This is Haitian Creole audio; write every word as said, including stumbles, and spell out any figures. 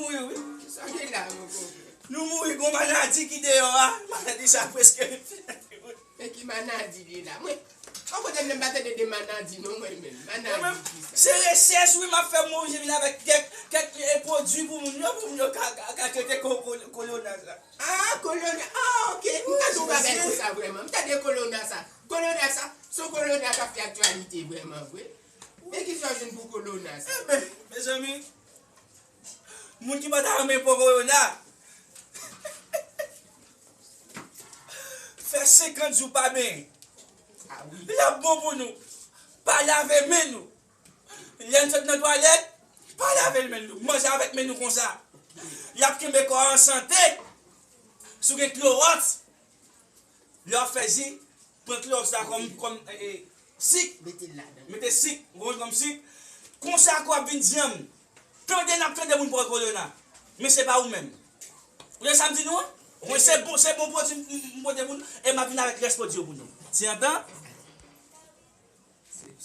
Mouri, wi. Sa gen la, mon konpè? Nou mouri, gon maladi ki deyò a. Maladi sa preske. Men ki maladi li la? Mwen, an kote m pa tande de maladi, non, mwen menm. Maladi ki sa? Se rechèch, wi, m ap fè, mwen, je vin avèk kèk, kèk, eh, pwodui pou moun yo, pou moun yo ka, ka, ka trete ko-, ko-, kolona sa. Ah, kolona. Ah, ok. M tande yon bagay konsa vrèman. M tande kolona sa. Kolona sa, se yon kolona k ap fè aktyalite vrèman vre. Men ki sa w jwenn pou kolona sa? Eben, mezanmi, moun ki pa ta renmen pran kolona, fè senkant jou pa benyen. Ah wi. L ap bon pou nou. Pa lave men nou. Lè n sot nan twalèt, pa lave men nou. Manje avèk men nou konsa. Y ap kenbe kò a an sante. Si w gen klowòks, lè w ap fè ji, pran klowòks la kòm, kòm, eh, eh, sik. Mete l ladan. Mete sik, w konprann, kòm sik. Konsa kò w ap vin dyanm. Tande n ap tande moun pran kolona. Men se pa ou menm. Ou tande sa m di nou an? Mwen se bon, se bon pwodui m, m, m pote pou nou. E m ap vin avèk rès pwodui yo pou nou. Ti antan?